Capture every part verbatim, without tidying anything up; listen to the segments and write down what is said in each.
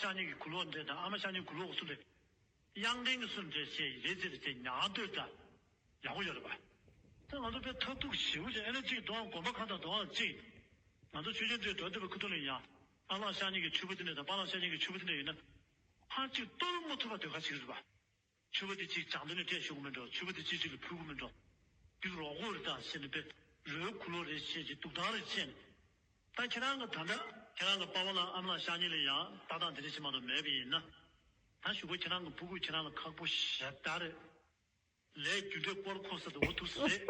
ཤ་ཉེ་གི་གུ་ལོག་འདྲེ་དང་ཨ་མ་ཤ་ཉེ་གུ་ལོག་སུ་རེད། གཡང་ལྡན་གྱི་སུ་འདྲེ་ཞེས་རེད་ཟེར་ཏེ་ཉག་ལྟོས་དང་ཡག་པོ་ཡོད་རེད་པ། ད་ང་ཚོ་དཔེ་ཐབས་སྡུག་ཞེ་པོ་ཅིག་ཨ་ནི་གཅིག་གདོང་དགོན་པ་ཁ་དང་གདོང་གཅིག་ང་ཚོ་ཆོས་ཆེན་འདྲེ་འགྲོ་འདོད་པའི་ཁུ་ཐུ་ལ་ཡང་ཨ་ལགས་ཤ་ཉེ་གི་ཆུ་བུ་དེ་འདྲ་དང་པ་ལགས་ཤ་ཉེ་གི་ཆུ་བུ་དེ་འདྲ་ཡིན་ན་ཕར་གཅིག་གཏོར་མ་ཐུབ་པ་དོད་ཁ་ཞིག་རེད་པ། ཆུ་བུ་དེ་གཅིག་བྱང་དུ་ནས་སྤྲད་ཞུ་གི་མི་འགྲོ། ཆུ་བུ་དེ་གཅིག་གཅིག་ལ་ཕུལ་གི་མི་འགྲོ། འདི་རོགས་མགོ་རེད་ད་ཟེར་ནས་དཔེ་རོའི་གུ་ལོག་རེད་བྱས་ཀྱི་འདུག་སྟངས་རེད་བྱས་ནས། ད་ཁྱེད་རང་གི་ད་ལྟ་ཁྱེད་རང་གི་པ་ཕ་ལ་ཨ་མ་ལགས་ཤ་ཉེ་ལ་ཡང་ལྟ་སྟངས་དེ་འདྲ་ཞིག་མ་གཏོགས་མེད་པ་ཡིན་ན། ད་ཞུ་གོ་ཁྱེད་རང་གི་སྤུ་གུ་ཁྱེད་རང་ལ་ཁག་པོ་ཞེ་དྲག་རེད། ལས་རྒྱུ་འབྲས་སྐོར་ཁོ་ས་དུ་འོ་ཐུག་ས་རེད།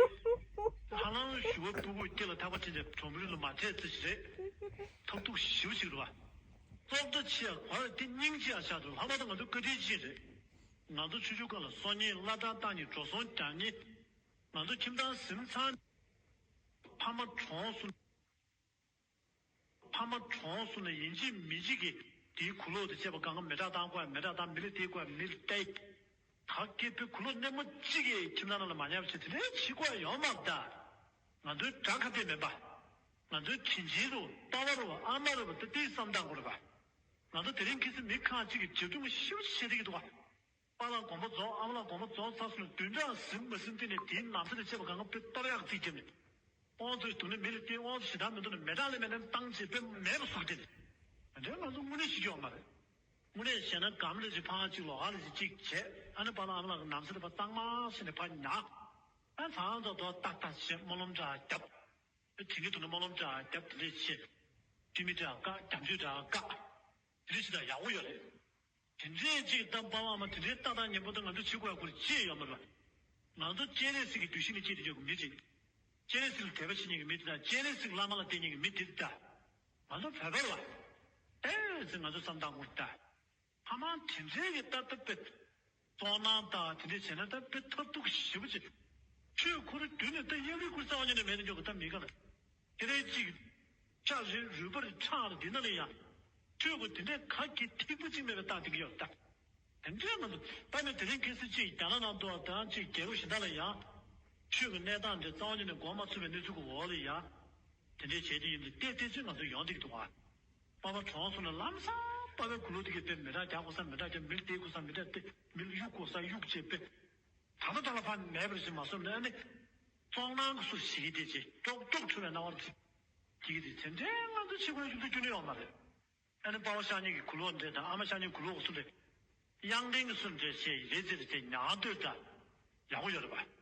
ཧ་ལམ་ཞུ་གོ་སྤུ་གུ་སྐྱེ་ལ་ཐག་པ་ཆེ་ཆེ་གྲོང་མི་རིགས་ལ་མ་འཕྲད་ཚེ་ཞིག་རེད། ཐབས་སྡུག་ཞེ་པོ་ཞིག་རེད་བ། ཙོག་ཏུ་ཆེ་ཡ་གོ་ཡ་དེ་སྙིང་རྗེ་ཡ་ཤ་དུ་ལྷག་པར་དུ་ང་ཚོ་བཀའ་དྲིན་ཅན་རེད། ང་ཚོ་ཆུ་ཆུ་ཀ་ལ་སོ་ཉིན་བླ་བྲང་བཏང་ཉིན་འགྲོ་སོང་རྒྱག་ཉིན། ང་ཚོ་ཁྱིམ་ཚང་ཟིན་ཚང་། ཕ་མ་གྲོངས་སོང་། ཕ་མ་གྲོངས་སོང་ན་ཡིན་གཅིག་མིན་གཅིག་གིས་དེའི་གུ་ལོག་དེ་བྱས་པ་གང་ག་མེ་སྲེག་བཏང་དགོས་མེ་སྲེག་བཏང་མི་ལ་སྟེར་དགོས་མི་ལ་སྟེར། ག་སྐད་པའི་གུ་ལོག་སྣེ་མོ་གཅིག་གིས་ཁྱིམ་ཚང་ནང་ལ་མ་ཉར་བ་བྱས་དེ་འདྲའི་བྱེད་དགོས་ཡོད་མ་རེད་ད། ང་ཚོའི་དགྲ་ཁ་གཏད་མེད་པ། ང་ཚོའི་དྲིན་ཆེན་རུ་པ་ཕ་རུ་ཨ་མ་རུ་བ་དེ་དེའི་བསམ་སྟངས་དགོས་རེད་པ། ང་ཚོ་དེ་རིང་ཁ་སང་མི་ཁག་ཅིག་གིས་རྒྱབ་སྐྱོར་ཞེ་པོ་བྱེད་བསྡད་ཀྱི་འདུག་ག་པ་ལགས་དགོངས་པ་རྫོགས། ཨ་མ་ལགས་དགོངས་པ་རྫོགས་ཚར་སོང་ན་བདུན་ཕྲག་ཟིན་མ་ཟིན་དེ་ནས་དེའི་ནང་ཚན་དུ་བྱས་པ་གང་ག་དཔེ་གཏོར་ཡག་རྩིས་བརྒྱབ་ནས། དབང་ཚོས་སྡུག་ནས་མི་ལ་བརྟེན་དབང་ཚོ་ཞེ་དྲག་མི་འདུག་ན་མེ་སྲེག་ལས་མེད་ན་བཏང་བྱས་དཔེ་མེད་པ་བཟོ་གི་དེ་རེད། དེ་འདྲའི་ང་ཚོ་དངོས་གནས་ཤེས་ཀྱི་ཡོད་མ་རེད། དངོས་གནས་བྱས་ན་སྒམ་ལ་ཅིག་ཕངས་གཅིག་ལོགས་ཀ་ལ་ཅིག་གཅིག་བྱས་ཨ་ནི་པ་ལགས་ཨ་མ་ལགས་ཀྱི་ནང་ཚན་དུ་ཕར་གཙང་མ་བྱས་ནས་ཕར་ཉར། ཨ་ཚང་ཚོ་དོ་ཏག་ཏག་བྱས་སྨོན་ལམ་འདྲ་བརྒྱབ། དེ་འདྲའི་དུ་ནས་སྨོན་ལམ་འདྲ་བརྒྱབ་དེ་འདྲས་བྱས། ཁྲིམས་མི་འདྲ་བཀག་རྒྱབ་ཆོས་འདྲ་བཀག་དེ་འདྲས་བྱས་ད་ཡག་པོ་ཡོད་རེད། དེ་འདྲའི་ཅིག་གཏམ་པ་ཨ་མ་དེ་འདྲའི་ལྟ་སྟངས་ངན་པ་དང་ང་ཚོ་བྱེད་དགོས་ཡ་ཁུར་ཅི་ཡོད་མ་རེད། ང་ཚོ་སྤྱན་རས་གཟིགས་ཀྱི་གདུལ་ཞིང་ནས་སྐྱེས་ཏེ་ཡོད་ཀྱི་མི་ཅིག་སྤྱན་རས་གཟིགས་ལ་དད་པ་བྱེད་མཁན་གྱི་མི་དེ་དང་སྤྱན་རས་གཟིགས་བླ་མ་ལ་བརྟེན་མཁན་གྱི་མི་དེ་དང་། ང་ཚོ་བོད་པ་རེད་བ། ཨེ་ཟེར་ང་ཚོ་བསམ་སྟངས་ཁུར་ད། ཕ་མ་དེ་འདྲའི་གི་ལྟ་སྟངས་དཔེ། སྤྲོ་སྣང་དང་དེ་འདྲ་བྱས་ན་ད་དཔེ་ཐབས་སྡུག་ཞེ་པོ་ཅིག་ཆོས་ཁོ་རང་མདུན་ནས་ད་གཡག་གི་ཁུར་རྩ་བ་ཉིད་ནས་མེད་དུ་འཇོག་གི་ད་མི་ག་ལ། དེ་རེད་ཅིག་ལྕགས་རེད་རུས་པ་རེད་ཁྲག་རེད་འདི་ན་ལ་ཡང་། ཆོས་ཁོ་དེ་འདྲའི་ག་གི་ཐིག་པ་ཅིག་མེད་པའི་རྟགས་དེ་གི་ཡོད་ད། དེ་འདྲའི་ང་ཚོ་ད་ནི་དེ་རིང་ཁ་སང་ཅིག་རྒྱ་ནག་ནང་དུ་དང་ཅིག་རྒྱལ་པོ་གཞན་དག་ལ་ཡང་། ཆོས་ཀྱི་གནས་སྟངས་འདི་རྩ་བ་ཉིད་ནས་འགོག་མ་ཚུགས་པའི་གནས་ཚུལ་གྱི་འོག་ལ་ཡང་། དེ་འདྲའི་བྱས་ཏེ་ཡིན་དུས་ཏེ་ཏེ་ཚོས་ང་ཚོ་ཡོང་བསྡད་ཀྱི་འདུག་ག་པ་ཕ་གྲོངས་སོང་ན་ལམ་སང་པ་ཕའི་གུ་ལུ་དེ་གས་དཔེ་མི་དྲག་རྒྱག་དགོས་ས་མི་དྲག་རྒྱག་མི་ལ་སྟེར་དགོས་ས་མི་དྲག་སྟེར་མི་ལ་གཡུག་དགོས་ས་གཡུག་བྱས་དཔེ། ད་ལྟ་ད་ལ་ཕ་མེད་པར་ཞིག་མ་སོང་ན་ཨ་ནི། བཙོག་ནང་གི་སུ་ཞིག་གིས་དེ་བྱས་ཀྱོག་ཀྱོག་འཁྲུ་བའི་སྣང་བ་རེད། དེ་གི་དེ་དེ་འདྲའི་ང་ཚོ་ཕྱི་ཁོའི་ཡུལ་དུ་རྒྱུ་ནི་ཡོད་མ་རེད། ཨ་ནི་པ་ཕ་ཤ་ཉེ་གི་གུ་ལུ་འདྲེ་དང་ཨ་མ་ཤ་ཉེ་གི་གུ་ལུ་སུ་རེད། གཡང་ལྡན་གྱི་སུ་འདྲེ་ཞེས་རེད་ཟེར་ཏེ་ཉག་ལྟོས་དང་། ཡག་པོ་ཡོད་རེད་པ།